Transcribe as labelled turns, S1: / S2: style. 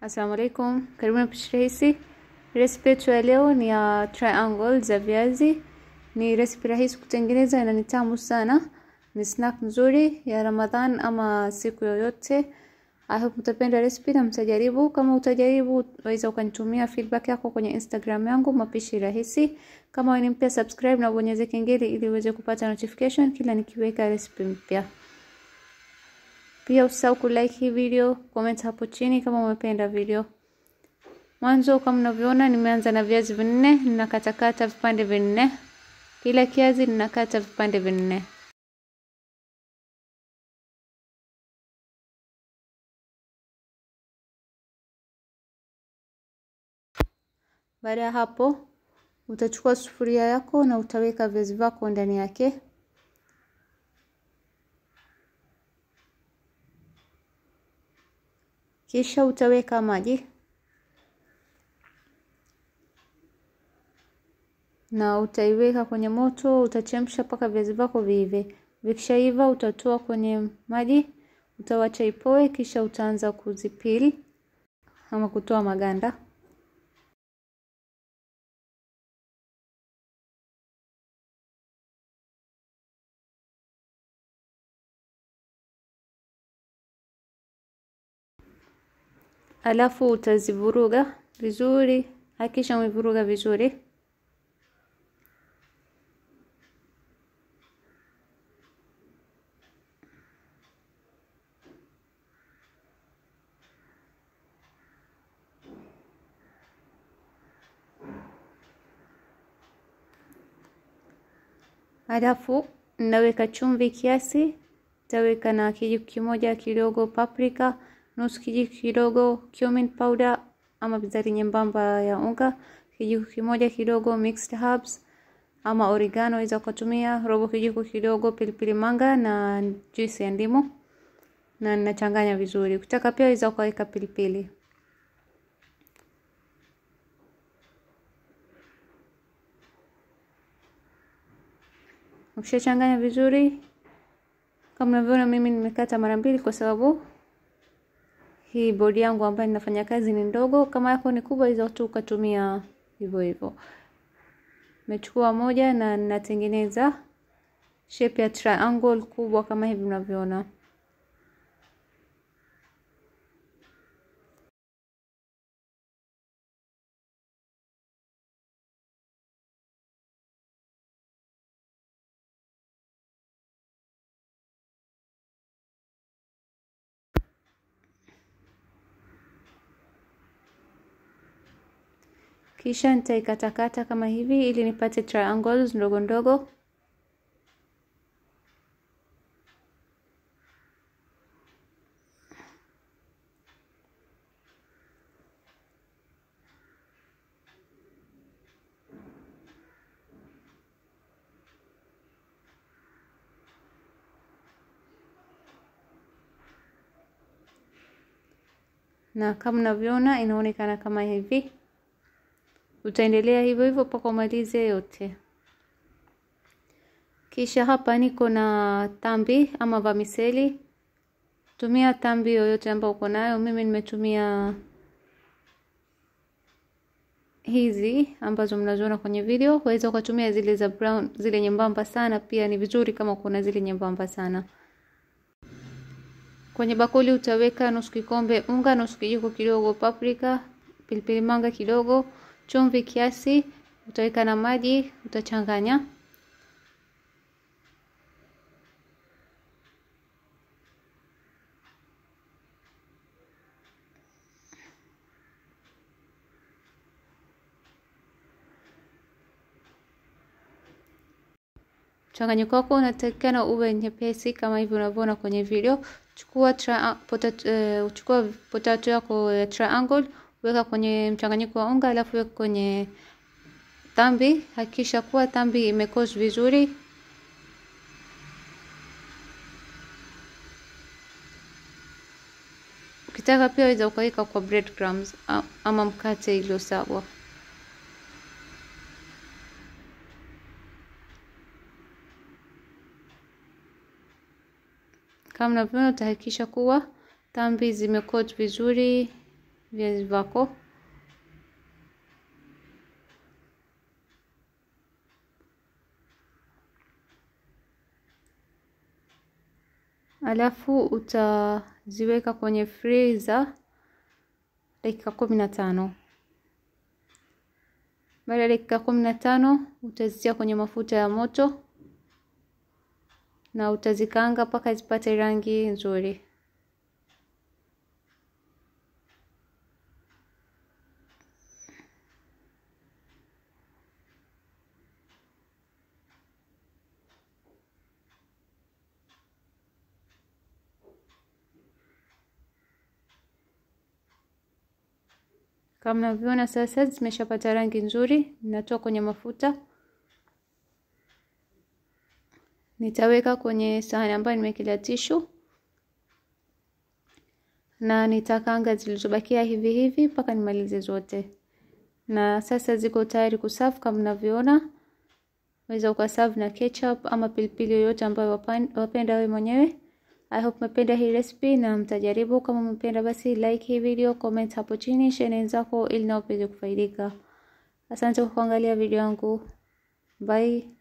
S1: Assalamu alaikum, karibuni Mapishi Rahisi. Recipe yetu ya leo ni ya triangle za viazi. Ni recipe rahisi kutengeneza na ni tamu sana. Ni snack nzuri ya Ramadhan ama siku yoyote. I hope mtapenda recipe na mtajaribu. Kama utajaribu, waweza ukanitumia feedback yako kwenye Instagram yangu Mapishi Rahisi. Kama wewe ni mpya, subscribe na ubonyeze kengele ili uweze kupata notification kila nikiweka recipe mpya. Pia usisahau kulike hii video, comment hapo chini kama umependa video. Mwanzo kama mnavyoona nimeanza na viazi 4, ninakatakata vipande 4. Kila kiazi ninakata vipande 4. Baada ya hapo utachukua sufuria yako na utaweka viazi vyako ndani yake. Kisha utaweka maji na utaiweka kwenye moto, utachemsha mpaka viazi vyako viive. Vikishaiva utatoa kwenye maji, utawacha ipoe, kisha utaanza kuzipeel ama kutoa maganda. Alafu utazivuruga vizuri, hakikisha umevuruga vizuri. Alafu naweka chumvi kiasi, taweka na kijiko kimoja kidogo paprika, nusu kijiko kidogo cumin powder ama bizari nyembamba ya unga, kijiko kimoja kidogo mixed herbs ama oregano waweza kutumia, robo kijiko kidogo pilipili manga na juice ya ndimu, na ninachanganya vizuri. Ukitaka pia waweza kuweka pilipili. Ukishachanganya vizuri, kama mnavyoona mimi nimekata mara mbili kwa sababu hii bodi yangu ambayo ninafanya kazi ni ndogo. Kama yako ni kubwa hizo tu ukatumia hivyo hivyo. Nimechukua moja na ninatengeneza shape ya triangle kubwa kama hivi mnavyoona. Kisha nitaikatakata kama hivi ili nipate triangles ndogo ndogo. Na kama mnavyoona inaonekana kama hivi. Utaendelea hivyo hivyo mpaka umalize yote. Kisha hapa niko na tambi ama vermicelli. Tumia tambi yoyote ambayo uko nayo. Mimi nimetumia hizi ambazo mnaziona kwenye video. Waweza kutumia zile za brown, zile nyembamba sana, pia ni vizuri kama kuna zile nyembamba sana. Kwenye bakuli utaweka nusu kikombe unga, nusu kijiko kidogo paprika, pilipili manga kidogo, chumvi kiasi, utaweka na maji, utachanganya. Mchanganyiko wako unatakikana uwe nyepesi kama hivi unavyoona kwenye video. Chukua potato yako ya triangle, weka kwenye mchanganyiko wa unga, alafu weka kwenye tambi. Hakikisha kuwa tambi imekosa vizuri. Ukitaka pia waweza ukaweka kwa breadcrumbs ama mkate iliyosagwa. Kama mnavyoona utahakikisha kuwa tambi zimekot vizuri. viazi vyako. Alafu utaziweka kwenye freezer dakika 15. Baada ya dakika 15 utazitia kwenye mafuta ya moto na utazikaanga mpaka zipate rangi nzuri. Kama mnavyoona sasa zimeshapata rangi nzuri, natoa kwenye mafuta. Nitaweka kwenye sahani ambayo nimewekelea tishu na nitakaanga zilizobakia hivi hivi mpaka nimalize zote. Na sasa ziko tayari kuserve kama mnavyoona. Waweza ukaserve na ketchup ama pilipili yoyote ambayo wapenda wewe mwenyewe. I hope mmependa hii recipe na mtajaribu. Kama mmependa basi like hii video, comment hapo chini, share na wenzako ili nao waweze kufaidika. Asante kwa kuangalia video yangu. Bye.